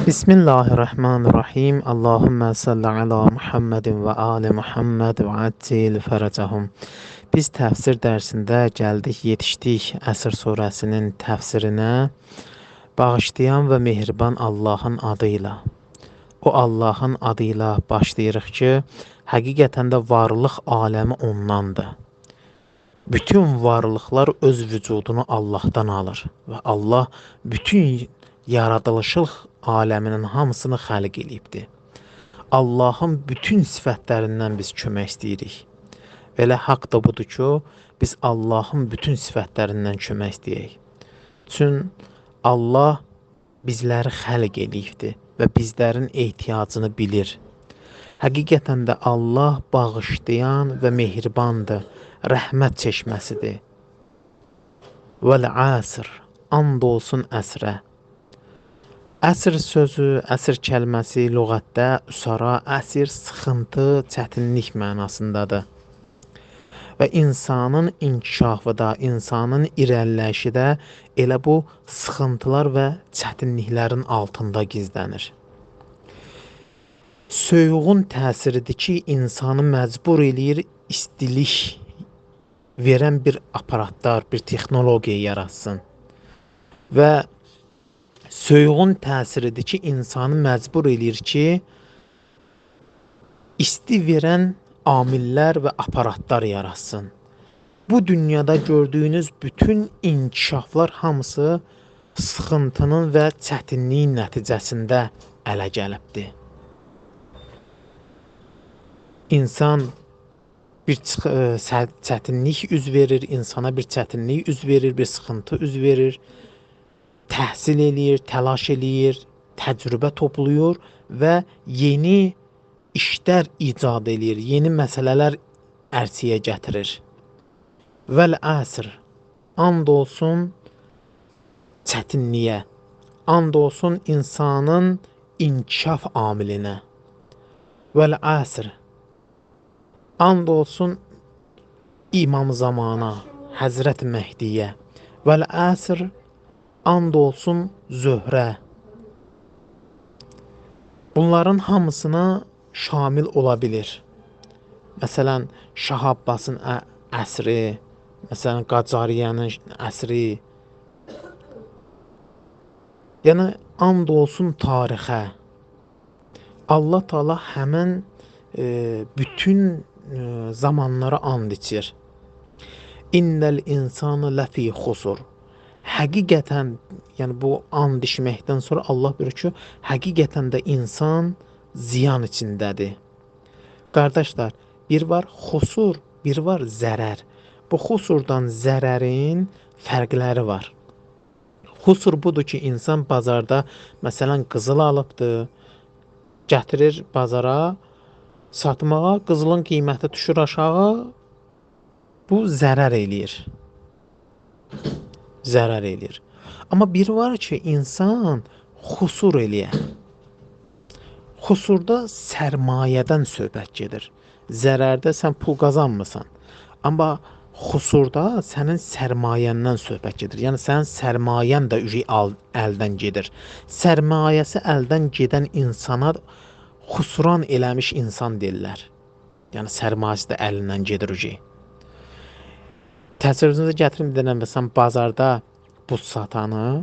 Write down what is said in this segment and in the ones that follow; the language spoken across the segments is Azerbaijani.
Bismillahirrahmanirrahim. Allahümme salli ala Muhammedin və ali Muhammed və accil fərəcəhum. Biz təfsir dərsində gəldik, yetişdik Əsr surəsinin təfsirinə. Bağışlayan və mehriban Allahın adıyla. O Allahın adıyla başlayırıq ki, həqiqətən də varlıq aləmi ondandır. Bütün varlıqlar öz vücudunu Allahdan alır və Allah bütün yaradılışlıq aləminin hamısını xəlq eləyibdir. Allahın bütün sifətlərindən biz kömək istəyirik. Belə haqq da budur ki, biz Allahın bütün sifətlərindən kömək istəyək. Çünki Allah bizləri xəlq eləyibdir və bizlərin ehtiyacını bilir. Həqiqətən də Allah bağışlayan və mehribandır, rəhmət çeşməsidir. Vəl-əsr, and olsun əsrə. Əsr sözü, əsr kəlməsi lüğətdə üsara, əsir, sıxıntı, çətinlik mənasındadır. Və insanın inkişafı da, insanın irəliləyişi də elə bu sıxıntılar və çətinliklərin altında gizlənir. Soyuğun təsiridir ki, insanı məcbur eləyir istilik verən bir aparatlar, bir texnologiya yaratsın. Və soyuğun təsiridir ki, insanı məcbur eləyir ki, isti verən amillər və aparatlar yaratsın. Bu dünyada gördüyünüz bütün inkişaflar hamısı sıxıntının və çətinliyin nəticəsində ələ gəlibdir. İnsan bir çətinlik üz verir, insana bir çətinlik üz verir, bir sıxıntı üz verir. Təhsil eləyir, təlaş eləyir, təcrübə toplayır və yeni işlər icad eləyir, yeni məsələlər ərsəyə gətirir. Vəl-əsr, and olsun çətinliyə, and olsun insanın inkişaf amilinə. Vəl-əsr, and olsun İmam Zamana, Həzrət Məhdiyə. Vəl-əsr, and olsun Zöhrə. Bunların hamısına şamil ola bilir. Məsələn, Şah Abbasın əsri, məsələn, Qacariyənin əsri. Yəni, and olsun tarixə. Allah Teala həmən bütün zamanlara and içir. İnnəl insanı ləfi xusur. Həqiqətən, yəni bu and içməkdən sonra Allah buyurur ki, həqiqətən də insan ziyan içindədir. Qardaşlar, bir var xusur, bir var zərər. Bu xusurdan zərərin fərqləri var. Xusur budur ki, insan bazarda məsələn qızıl alıbdır, gətirir bazara satmağa, qızılın qiyməti düşür aşağı, bu zərər eləyir. Zərər eləyir. Amma bir var ki, insan xusur eləyə. Xusurda sərmayədən söhbət gedir. Zərərdə sən pul qazanmırsan. Amma xusurda sənin sərmayəndən söhbət gedir. Yəni sənin sərmayən də əldən gedir. Sərmayəsi əldən gedən insana xusuran eləmiş insan deyirlər. Yəni sərmayəsi də əlindən gedir ucu. Təsəvvürünüzə gətirin, bir dənə məsələn bazarda buz satanı,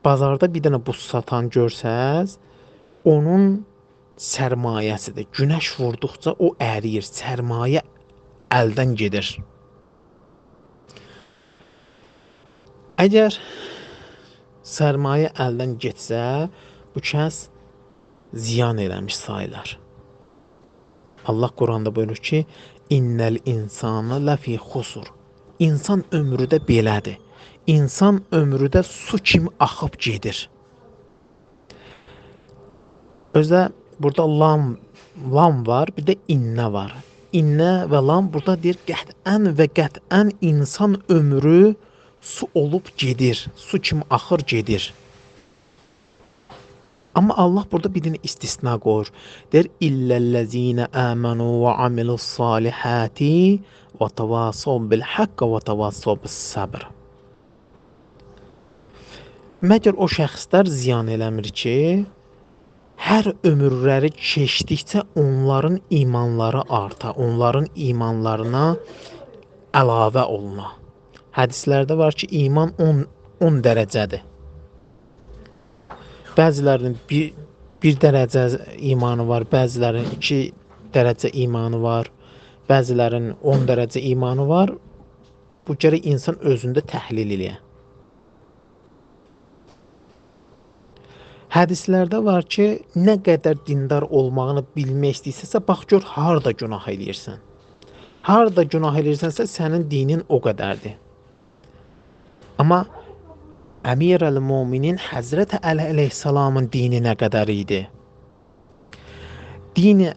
bazarda bir dənə buz satan görsəz, onun sərmayəsidir. Günəş vurduqca o əriyir, sərmayə əldən gedir. Əgər sərmayə əldən getsə, bu kəs ziyan eləmiş sayılar. Allah Quranda buyurur ki, İnnəl insanı ləfi xusur. İnsan ömrü də belədir. İnsan ömrü də su kimi axıb gedir. Özdə burada lam var, bir də innə var. İnnə və lam burada deyir qətən və qətən insan ömrü su olub gedir. Su kimi axır gedir. Amma Allah burada bir dənə istisna qoyur. Deyir illəl-ləzīnə əmənu və amilu's-salihati və təvasav bil-haqqi və təvasav bis-sabr. Məgər o şəxslər ziyan eləmir ki, Hər ömürləri keçdikcə onların imanları arta, onların imanlarına əlavə oluna. Hədislərdə var ki, iman 10 dərəcədir. Bəzilərinin bir dərəcə imanı var, bəzilərinin 2 dərəcə imanı var, bəzilərinin 10 dərəcə imanı var. Bu gərək insan özündə təhlil eləyə. Hədislərdə var ki, nə qədər dindar olmağını bilmək istəyirsənsə, bax gör harda günah eləyirsən. Harda günah eləyirsənsə, sənin dinin o qədərdir. Amma Əmir əl-Muminin Həzrəti Əli əleyhissalamın dini nə qədər idi? Dini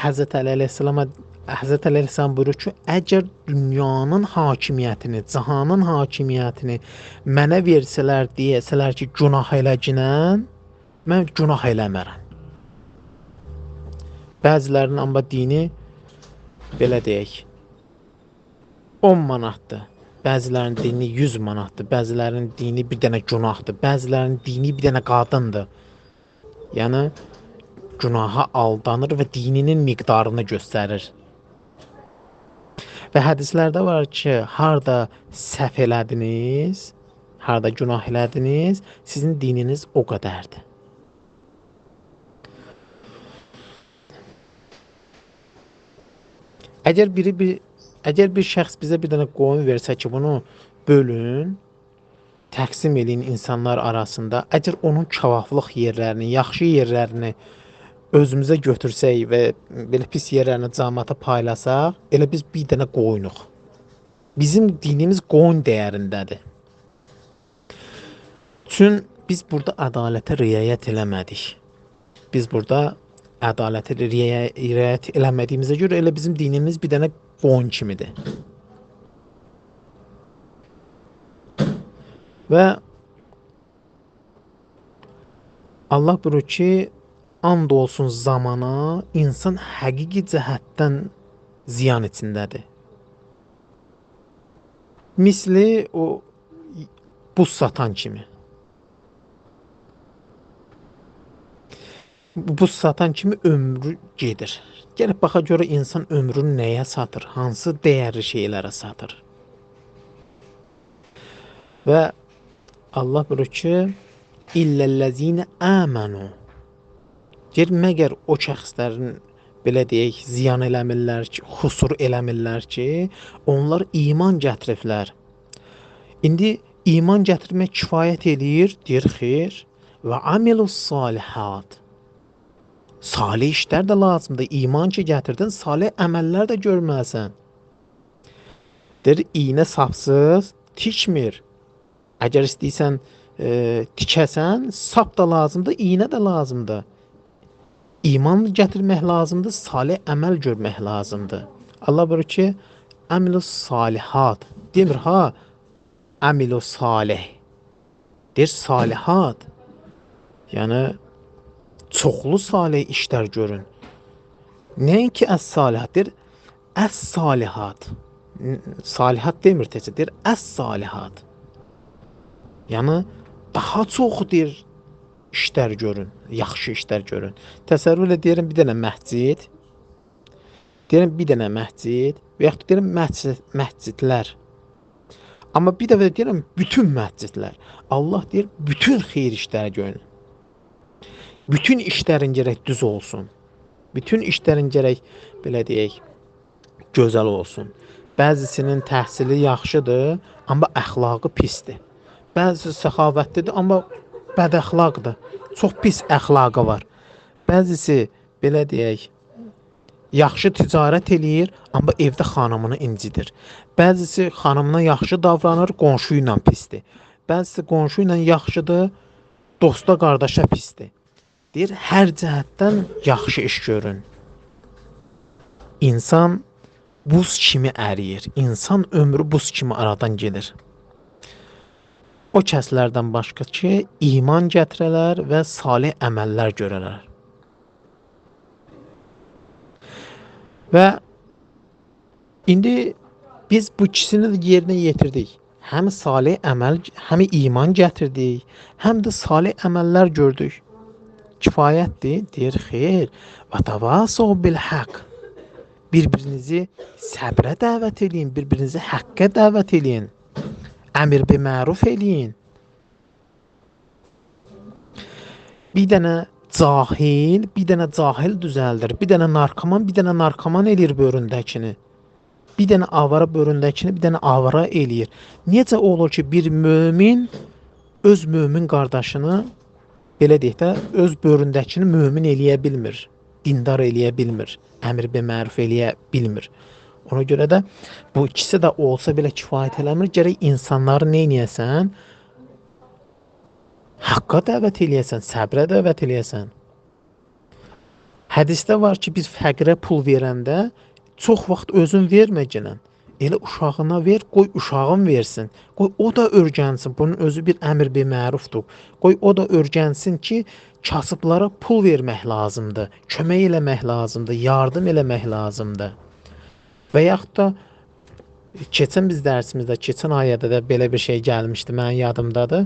Həzrəti Əli əleyhissalama Həzrəti Əli əleyhissalam buyurur ki, əgər dünyanın hakimiyyətini, cahanın hakimiyyətini mənə versələr, deyəsələr ki, günah eləginən, mən günah eləmərəm. Bəzilərinin amma dini belə deyək, 10 manatdır. Bəzilərinin dini 100 manatdır, bəzilərinin dini bir dənə günahdır, bəzilərinin dini bir dənə qadındır. Yəni, günaha aldanır və dininin miqdarını göstərir. Və hədislərdə var ki, harda səhv elədiniz, harda günah elədiniz, sizin dininiz o qədərdir. Əgər bir şəxs bizə bir dənə qoyun versə ki, bunu bölün, təqsim eləyin insanlar arasında, əgər onun kavaflıq yerlərini, yaxşı yerlərini özümüzə götürsək və belə pis yerlərini camaata paylasaq, elə biz bir dənə qoyunuq. Bizim dinimiz qoyun dəyərindədir. Çünki biz burada ədalətə riayət eləmədik. Biz burada ədalətə riayət eləmədiyimizə görə elə bizim dinimiz bir dənə qoyun kimidir. Və Allah buyurur ki, and olsun zamana, insan həqiqi cəhətdən ziyan içindədir. Misli o buz satan kimi. Buz satan kimi ömrü gedir. Gəlib baxa görə insan ömrünü nəyə satır? Hansı dəyərli şeylərə satır? Və Allah buyurur ki, İlləl-ləzīnə əmənu. Deyir, məgər o şəxslərin, belə deyək, ziyan eləmirlər ki, xusur eləmirlər ki, onlar iman gətiriblər. İndi iman gətirmək kifayət eləyir, deyir, xeyr. Və amilus salihat. Salih işlər də lazımdır. İman ki gətirdin, salih əməllər də görməlisən. Deyir, iynə sapsız tikmir. Əgər istəyirsən tikəsən, sap da lazımdır, iynə də lazımdır. İman gətirmək lazımdır, salih əməl görmək lazımdır. Allah buyurur ki, əmilus salihat. Demir ha, əmilus salih. Deyir, salihat. Yəni, çoxlu salih işlər görün. Nəinki əs-salihat, deyir, əs-salihat. Salihat demir təkcə, deyir, əs-salihat. Yəni, daha çox deyir, işlər görün, yaxşı işlər görün. Təsəvvür elə deyirəm, bir dənə məscid, deyirəm, bir dənə məscid və yaxud deyirəm, məscidlər. Amma bir dəfə deyirəm, bütün məscidlər. Allah deyir, bütün xeyir işləri görün. Bütün işlərin gərək düz olsun. Bütün işlərin gərək, belə deyək, gözəl olsun. Bəzisinin təhsili yaxşıdır, amma əxlaqı pisdir. Bəzisi səxavətlidir, amma bədəxlaqdır. Çox pis əxlaqı var. Bəzisi, belə deyək, yaxşı ticarət eləyir, amma evdə xanımını incidir. Bəzisi xanımına yaxşı davranır, qonşu ilə pisdir. Bəzisi qonşu ilə yaxşıdır, dosta, qardaşa pisdir. Deyir, hər cəhətdən yaxşı iş görün. İnsan buz kimi əriyir. İnsan ömrü buz kimi aradan gedir. O kəslərdən başqa ki, iman gətirələr və salih əməllər görələr. Və indi biz bu ikisini də yerinə yetirdik. Həm salih əməl, həm iman gətirdik, həm də salih əməllər gördük. Kifayətdir? Deyir, xeyr. Və təvasav bil haqq. Bir-birinizi səbrə dəvət eləyin, bir-birinizi həqqə dəvət eləyin. Əmr bi məruf eləyin. Bir dənə cahil, bir dənə cahil düzəldir. Bir dənə narkoman, bir dənə narkoman eləyir böründəkini. Bir dənə avara böründəkini, bir dənə avara eləyir. Necə olur ki, bir mömin öz mömin qardaşını, belə deyək də, öz böründəkini mömin eləyə bilmir, dindar eləyə bilmir, əmr bi məruf eləyə bilmir. Ona görə də bu ikisi də olsa belə kifayət eləmir. Gərək insanları nə eləyəsən? Haqqa dəvət eləyəsən, səbrə dəvət eləyəsən. Hədisdə var ki, bir fəqirə pul verəndə çox vaxt özün vermə gələn. Elə uşağına ver, qoy uşağın versin. Qoy o da öyrənsin. Bunun özü bir əmr bi mərufdur. Qoy o da öyrənsin ki, kasıblara pul vermək lazımdır, kömək eləmək lazımdır, yardım eləmək lazımdır. Və yaxud da keçən biz dərsimizdə, keçən ayədə də belə bir şey gəlmişdi, mənim yadımdadır.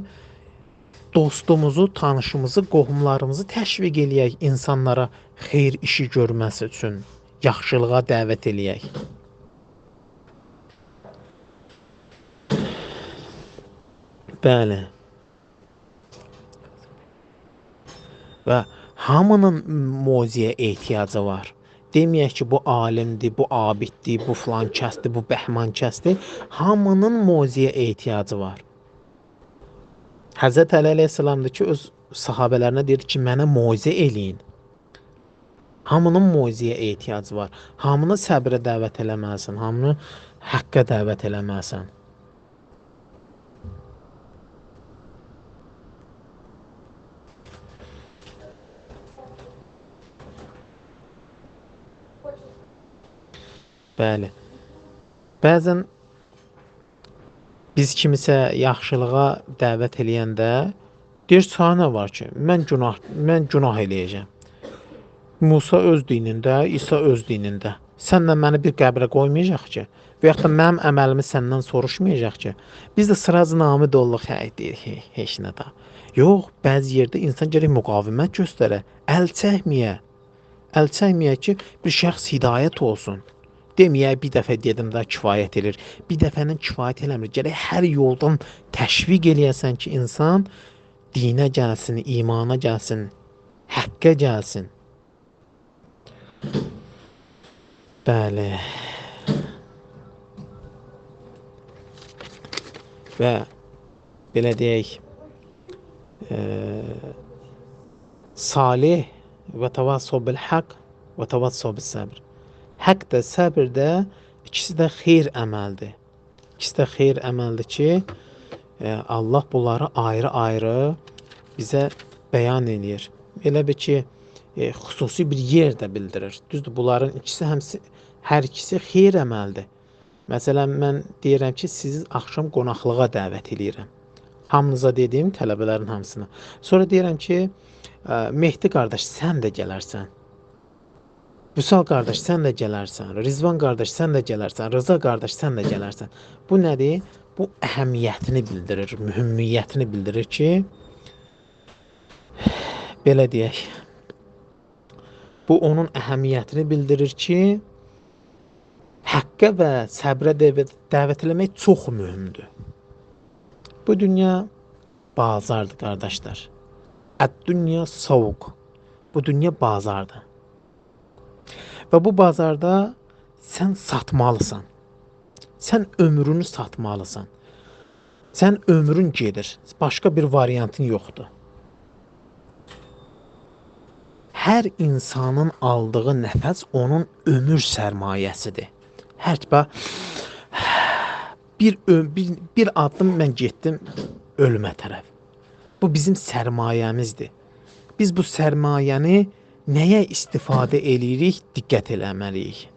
Dostumuzu, tanışımızı, qohumlarımızı təşviq eləyək insanlara xeyir işi görməsi üçün, yaxşılığa dəvət eləyək. Bəli. Və hamının moizəyə ehtiyacı var. Deməyək ki, bu alimdir, bu abiddir, bu filan kəsdir, bu bəhman kəsdir. Hamının moizəyə ehtiyacı var. Həzrət Əli əleyhissalamdır ki, öz sahabələrinə deyir ki, mənə moizə eləyin. Hamının moizəyə ehtiyacı var. Hamını səbrə dəvət eləməlisən, hamını həqqə dəvət eləməlisən. Bəli. Bəzən biz kimisə yaxşılığa dəvət eləyəndə deyir, sənə nə var ki, mən günah eləyəcəm. Musa öz dinində, İsa öz dinində. Sənlə məni bir qəbrə qoymayacaq ki, və yaxud da mənim əməlimi səndən soruşmayacaq ki. Biz də sıraz namid olduq, hə, deyirik, heç nə da. Yox, bəzi yerdə insan gərək müqavimət göstərə, əl çəkməyə. Əl çəkməyə ki, bir şəxs hidayət olsun. Deməyək, bir dəfə dedim də kifayət edir. Bir dəfənin kifayət eləmir. Gərək hər yoldan təşviq eləyəsən ki, insan dinə gəlsin, imana gəlsin, həqqə gəlsin. Bəli. Və belə deyək, salih və təvassav bil haqq və təvassav bis səbr. Haqq da, səbir də ikisi də xeyir əməldir. İkisi də xeyir əməldir ki, Allah bunları ayrı-ayrı bizə bəyan eləyir. Elə bir ki, xüsusi bir yer də bildirir. Düzdür, bunların ikisi hər ikisi xeyir əməldir. Məsələn, mən deyirəm ki, sizi axşam qonaqlığa dəvət eləyirəm. Hamınıza dediyim, tələbələrin hamısına. Sonra deyirəm ki, Mehdi qardaş, sən də gələrsən. Vüsal qardaş, sən də gələrsən. Rizvan qardaş, sən də gələrsən. Rıza qardaş, sən də gələrsən. Bu nədir? Bu əhəmiyyətini bildirir, mühümmiyyətini bildirir ki, belə deyək, bu onun əhəmiyyətini bildirir ki, həqqə və səbrə dəvət eləmək çox mühümdür. Bu dünya bazardır, qardaşlar. Əd-dünya sovuq. Bu dünya bazardır. Və bu bazarda sən satmalısan. Sən ömrünü satmalısan. Sən ömrün gedir. Başqa bir variantın yoxdur. Hər insanın aldığı nəfəs onun ömür sərmayəsidir. Hər bir addım mən getdim ölümə tərəf. Bu bizim sərmayəmizdir. Biz bu sərmayəni nəyə istifadə eləyirik, diqqət eləməliyik.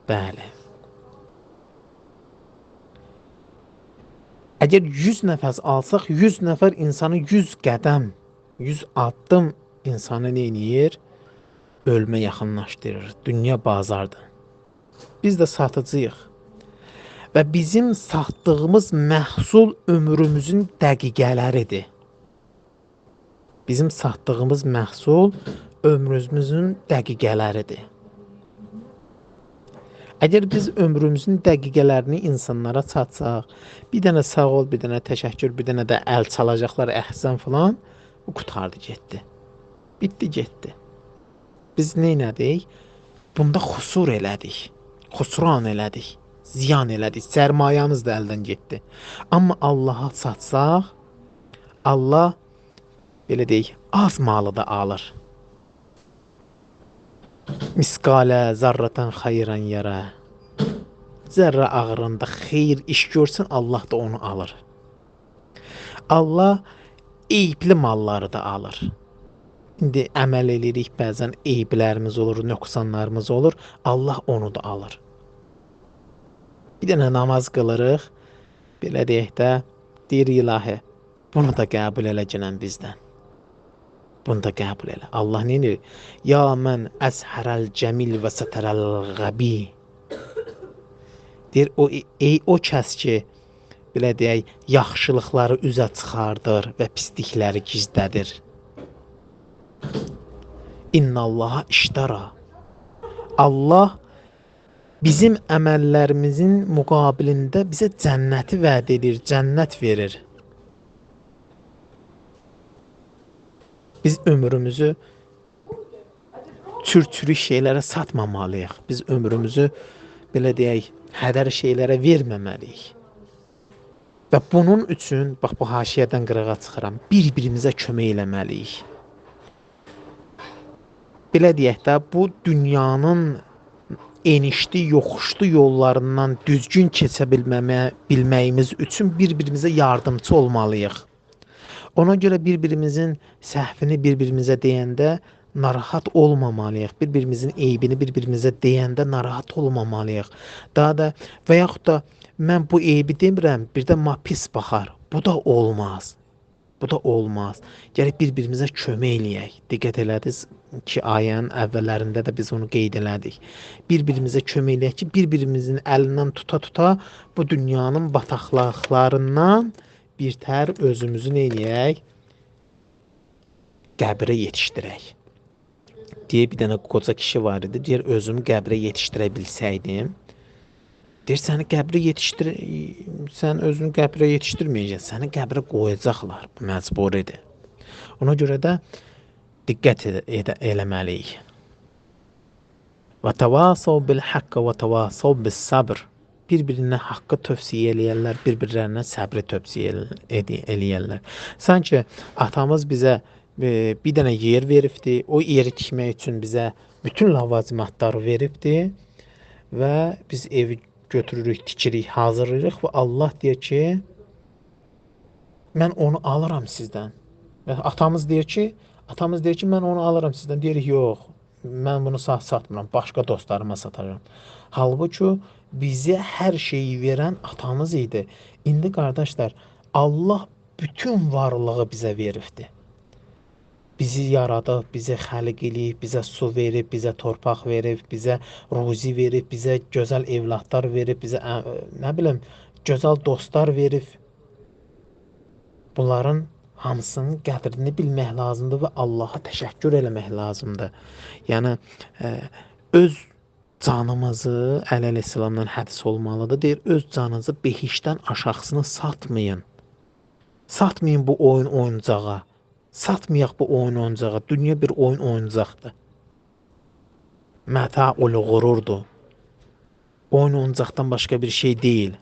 Bəli. Əgər 100 nəfəs alsaq, 100 nəfər insanı 100 qədəm, 100 addım insanı nə eləyir? Ölmə yaxınlaşdırır. Dünya bazardır. Biz də satıcıyıq. Və bizim satdığımız məhsul ömrümüzün dəqiqələridir. Bizim satdığımız məhsul ömrümüzün dəqiqələridir. Əgər biz ömrümüzün dəqiqələrini insanlara satsaq, bir dənə sağ ol, bir dənə təşəkkür, bir dənə də əl çalacaqlar, əhsən filan, bu qurtardı, getdi. Bitdi, getdi. Biz nə elədik? Bunda xusur elədik, xusran elədik, ziyan elədik, sərmayəmiz də əldən getdi. Amma Allaha satsaq, Allah, belə deyək, az malı da alır. Misqalə zərrətən xeyran yərə. Zərrə ağırında xeyir iş görsün, Allah da onu alır. Allah eyibli malları da alır. İndi əməl eləyirik, bəzən eyiblərimiz olur, nöqsanlarımız olur. Allah onu da alır. Bir dənə namaz qılırıq, belə deyək də, deyir ilahi, bunu da qəbul elə gələn bizdən. Bunu da qəbul elə. Allah nə edir? Ya mən əzhərəl cəmil və sətərəl qəbi. Deyir, o, ey o kəs ki, belə deyək, yaxşılıqları üzə çıxardır və pislikləri gizlədir. İnnallaha iştara. Allah bizim əməllərimizin müqabilində bizə cənnəti vəd edir, cənnət verir. Biz ömrümüzü çür-çürük şeylərə satmamalıyıq. Biz ömrümüzü, belə deyək, hədər şeylərə verməməliyik. Və bunun üçün, bax bu haşiyədən qırağa çıxıram, bir-birimizə kömək eləməliyik. Belə deyək də, bu dünyanın enişli, yoxuşlu yollarından düzgün keçə bilməyimiz üçün bir-birimizə yardımçı olmalıyıq. Ona görə bir-birimizin səhvini bir-birimizə deyəndə narahat olmamalıyıq. Bir-birimizin eybini bir-birimizə deyəndə narahat olmamalıyıq. Daha da və yaxud da mən bu eybi demirəm, bir də ma pis baxar. Bu da olmaz. Bu da olmaz. Gərək bir-birimizə kömək eləyək. Diqqət elədiniz ki, ayənin əvvəllərində də biz onu qeyd elədik. Bir-birimizə kömək eləyək ki, bir-birimizin əlindən tuta-tuta bu dünyanın bataqlıqlarından bir tər özümüzü nə eləyək? Qəbrə yetişdirək. Deyir, bir dənə qoca kişi var idi. Deyir, özümü qəbrə yetişdirə bilsəydim. Deyir, səni qəbrə yetişdir, sən özünü qəbrə yetişdirməyəcəksən, səni qəbrə qoyacaqlar. Bu məcburidir. Ona görə də diqqət eləməliyik. Və təvasav bil haqqı və təvasav bis sabr. Bir-birinə haqqı tövsiyə eləyərlər, bir-birlərinə səbri tövsiyə eləyərlər. Sanki atamız bizə bir dənə yer veribdi, o yeri tikmək üçün bizə bütün ləvazimatları veribdi və biz evi götürürük, tikirik, hazırlayırıq və Allah deyir ki, mən onu alıram sizdən. Və atamız deyir ki, mən onu alıram sizdən. Deyirik, yox, mən bunu satmıram, başqa dostlarıma sataram. Halbuki bizə hər şeyi verən atamız idi. İndi qardaşlar, Allah bütün varlığı bizə veribdi. Bizi yaradıb, bizi xəliq eləyib, bizə su verib, bizə torpaq verib, bizə ruzi verib, bizə gözəl evladlar verib, bizə nə bilim, gözəl dostlar verib. Bunların hamısının qədrini bilmək lazımdır və Allaha təşəkkür eləmək lazımdır. Yəni öz canımızı, Əli əleyhissalamdan hədis olmalıdır, deyir, öz canınızı behiştdən aşağısını satmayın. Satmayın bu oyun oyuncağa. Satmayaq bu oyun oyuncağa. Dünya bir oyun oyuncaqdır. Mətaul qururdur. Oyun oyuncaqdan başqa bir şey deyil.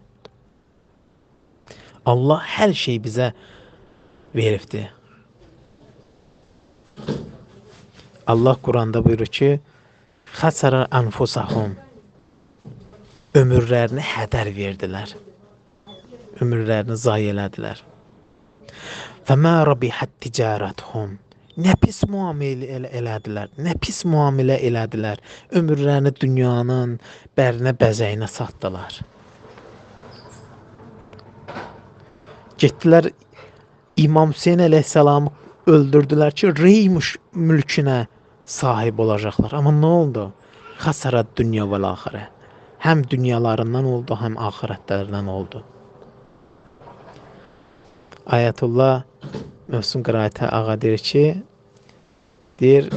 Allah hər şey bizə veribdir. Allah Quranda buyurur ki, xəsərə ənfusahum, ömürlərini hədər verdilər. Ömürlərini zayi elədilər. Fəmə rabihət ticarəthum. Nə pis müamilə elədilər, nə pis müamilə elədilər. Ömürlərini dünyanın bərinə bəzəyinə satdılar. Getdilər İmam Hüseyn əleyhissalamı öldürdülər ki, Rey mülkünə sahib olacaqlar. Amma nə oldu? Xəsarət dünya və axirə. Həm dünyalarından oldu, həm axirətlərindən oldu. Ayətullah Mövsüm Qıraətə ağa deyir ki, deyir,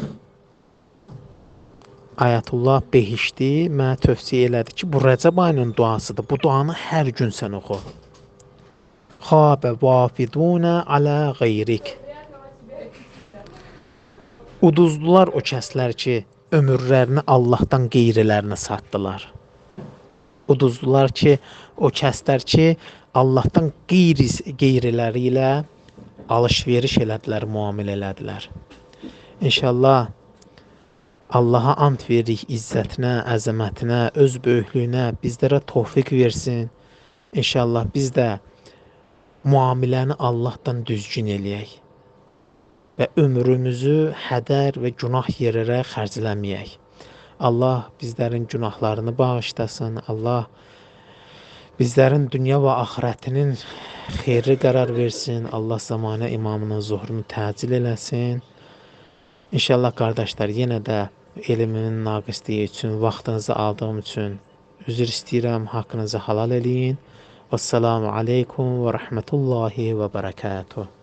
Ayətullah Behişti mənə tövsiyə elədi ki, bu Rəcəb ayının duasıdır. Bu duanı hər gün sən oxu. Xabə vafidunə alə qeyrik. Uduzdular o kəslər ki, ömürlərini Allahdan qeyrilərinə satdılar. Uduzdular ki, o kəslər ki, Allahdan qeyriləri ilə alış-veriş elədilər, müamilə elədilər. İnşallah Allaha ant veririk izzətinə, əzəmətinə, öz böyüklüyünə bizlərə tövfiq versin. İnşallah biz də müamiləni Allahdan düzgün eləyək və ömrümüzü hədər və günah yerlərə xərcləməyək. Allah bizlərin günahlarını bağışlasın. Allah bizlərin dünya və axirətinin xeyri qərar versin. Allah zamanə imamının zuhurunu təcil eləsin. İnşallah qardaşlar, yenə də elmimin naqisliyi üçün, vaxtınızı aldığım üçün üzr istəyirəm. Haqqınızı halal eləyin. Vəssalamu aleykum və rəhmətullahi və bərəkatuhu.